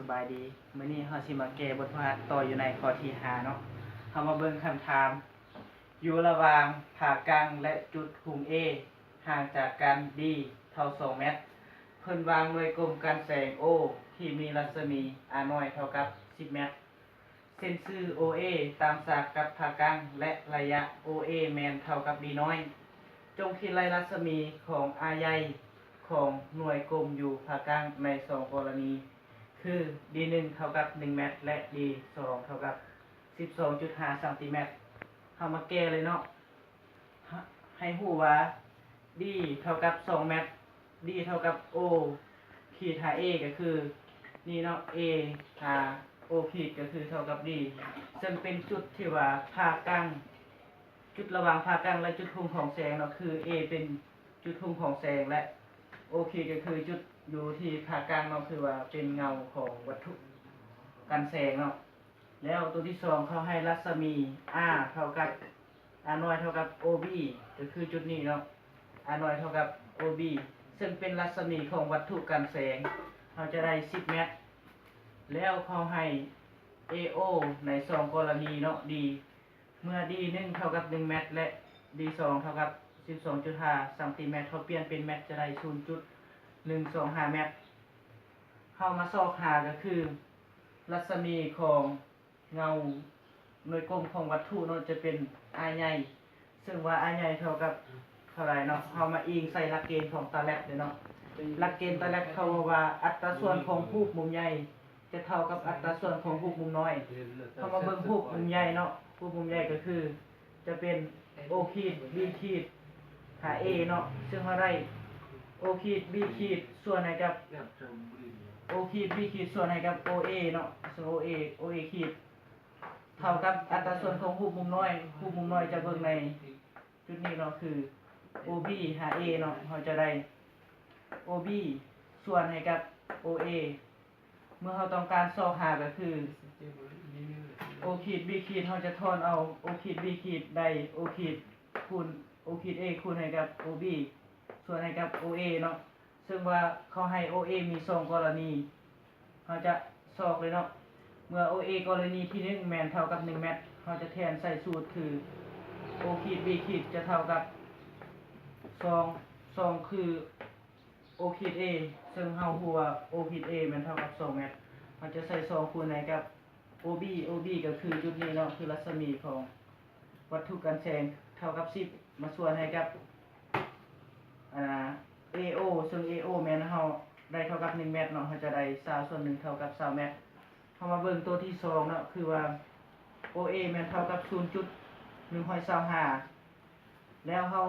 ສະບາຍດີ, ມື້ນີ້ເຮົາຊິມາແກ້ບົດຝຶກຫັດຕໍ່ຢູ່ໃນຂໍ້ທີຫ້າເນາະ. ເຮົາມາເບິ່ງຄຳຖາມ, ຢູ່ລະຫວ່າງຜ່າກາງ ແລະ ຈຸດຫຸ້ມ A ຫ່າງຈາກກັນ D ເທົ່າສອງແມັດ. ເພິ່ນວາງໜ່ວຍກົມກັນແສງ O ທີ່ມີລັດສະໝີ R ນ້ອຍເທົ່າກັບສິບແມັດ. ເສັ້ນຊື່ OA ຕາມສາກກັບຜ່າກາງ ແລະ ໄລຍະ OA ແມ່ນເທົ່າກັບ D ນ້ອຍ. ຈົ່ງຄິດໄລ່ລັດສະໝີຂອງ R ໃຫຍ່ຂອງໜ່ວຍກົມຢູ່ຜ່າກາງໃນສອງກໍລະນີ ຄື D ໜຶ່ງເທົ່າກັບໜຶ່ງແມັດ ແລະ D ສອງເທົ່າກັບສິບສອງຈຸດຫ້າຊັງຕີແມັດ. ເຮົາມາແກ້ເລີຍເນາະ. ໃຫ້ຮູ້ວ່າ D ເທົ່າກັບສອງແມັດ, D ເທົ່າກັບ O ຂີດຫາ A ກໍຄືນີ້ເນາະ, A ຫາ O ຂີດກໍຄືເທົ່າກັບ D, ເຊິ່ງເປັນຈຸດທີ່ວ່າຜ່າກາງ, ຈຸດລະຫວ່າງຜ່າກາງ ແລະ ຈຸດຫຸ້ມຂອງແສງເນາະ, ຄື A ເປັນຈຸດຫຸ້ມຂອງແສງ ແລະ O ຂີດກໍຄືຈຸດຢູ່ທີ່ຜ່າກາງເນາະ, ຄືວ່າເປັນເງົາຂອງວັດຖຸກັນແສງເນາະ. ແລ້ວຕົວທີສອງ ເຂົາໃຫ້ລັດສະໝີ R ເທົ່າກັບ R ນ້ອຍເທົ່າກັບ OB ກໍຄືຈຸດນີ້ເນາະ, R ນ້ອຍເທົ່າກັບ OB ເຊິ່ງເປັນລັດສະໝີຂອງວັດຖຸກັນແສງ, ເຮົາຈະໄດ້ສິບແມັດ. ແລ້ວເຂົາໃຫ້ AO ໃນສອງກໍລະນີເນາະ, D ເມື່ອ D ໜຶ່ງເທົ່າກັບໜຶ່ງແມັດ ແລະ D ສອງເທົ່າກັບສິບສອງຈຸດຫ້າຊັງຕີແມັດ, ເຮົາປ່ຽນເປັນແມັດຈະໄດ້ສູນຈຸດໜຶ່ງສອງຫ້າແມັດ. ເຮົາມາຊອກຫາກໍຄື ລັດສະໝີຂອງເງົາໜ່ວຍກົມຂອງວັດຖຸເນາະ ຈະເປັນ R ໃຫຍ່, ເຊິ່ງວ່າ R ໃຫຍ່ເທົ່າກັບເທົ່າໃດເນາະ, ເຮົາມາອີງໃສ່ຫຼັກເກນຂອງຕາແລັດເດ້ເນາະ. ຫຼັກເກນຕາແລັດເຂົາເວົ້າວ່າອັດຕາສ່ວນຂອງຮູບມຸມໃຫຍ່ຈະເທົ່າກັບອັດຕາສ່ວນຂອງຮູບມຸມນ້ອຍ. ເຮົາມາເບິ່ງຮູບມຸມໃຫຍ່ເນາະ, ຮູບມຸມໃຫຍ່ກໍຄື ຈະເປັນ O ຂີດ B ຂີດຫາ A ເນາະ, ເຊິ່ງເຮົາໄດ້ O ຂີດ B ຂີດສ່ວນໃຫ້ກັບ O ຂີດ B ຂີດສ່ວນໃຫ້ກັບ OA ເນາະ, ເຊິ່ງ OA OA ຂີດເທົ່າກັບອັດຕາສ່ວນຂອງຮູບມຸມນ້ອຍ, ຮູບມຸມນ້ອຍຈະເບິ່ງໃນຈຸດນີ້ເນາະ, ຄື OB ຫາ A ເນາະ, ເຮົາຈະໄດ້ OB ສ່ວນໃຫ້ກັບ OA. ເມື່ອເຮົາຕ້ອງການຊອກຫາກໍຄື O ຂີດ B ຂີດ ເຮົາຈະຖອນເອົາ O ຂີດ B ຂີດ ໄດ້ O ຂີດຄູນ O ຂີດ A ຄູນໃຫ້ກັບ OB ສ່ວນໃຫ້ກັບ OA ເນາະ, ເຊິ່ງວ່າເຂົາໃຫ້ OA ມີສອງກໍລະນີ, ເຮົາຈະຊອກເລີຍເນາະ. ເມື່ອ OA ກໍລະນີທີໜຶ່ງແມ່ນເທົ່າກັບໜຶ່ງແມັດ, ເຮົາຈະແທນໃສ່ສູດຄື O ຂີດ B ຂີດ ຈະເທົ່າກັບສອງ, ສອງຄື O ຂີດ A, ເຊິ່ງເຮົາຮູ້ວ່າ O ຂີດ A ແມ່ນເທົ່າກັບສອງແມັດ, ເຮົາຈະໃສ່ສອງຄູນໃຫ້ກັບ OB, OB ກໍຄືຈຸດນີ້ເນາະ, ຄືລັດສະໝີຂອງວັດຖຸກັນແສງເທົ່າກັບສິບ ມາສ່ວນໃຫ້ກັບ ອາ AO, ເຊິ່ງ AO ແມ່ນເຮົາໄດ້ເທົ່າກັບໜຶ່ງແມັດເນາະ, ເຮົາຈະໄດ້ຊາວສ່ວນໜຶ່ງເທົ່າກັບຊາວແມັດ. ເຮົາມາເບິ່ງຕົວທີສອງເນາະ, ຄືວ່າ OA ແມ່ນເທົ່າກັບສູນຈຸດໜຶ່ງຮ້ອຍຊາວຫ້າ ແລ້ວເຮົາ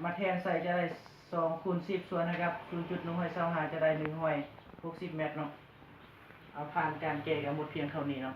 ມາແທນໃສ່ຈະໄດ້ສອງຄູນສິບ ສ່ວນໃຫ້ກັບສູນຈຸດໜຶ່ງຮ້ອຍຊາວຫ້າ ຈະໄດ້ໜຶ່ງຮ້ອຍຫົກສິບແມັດເນາະ. ເອົາ ຜ່ານການແກ້ກໍໝົດພຽງເທົ່ານີ້ເນາະ.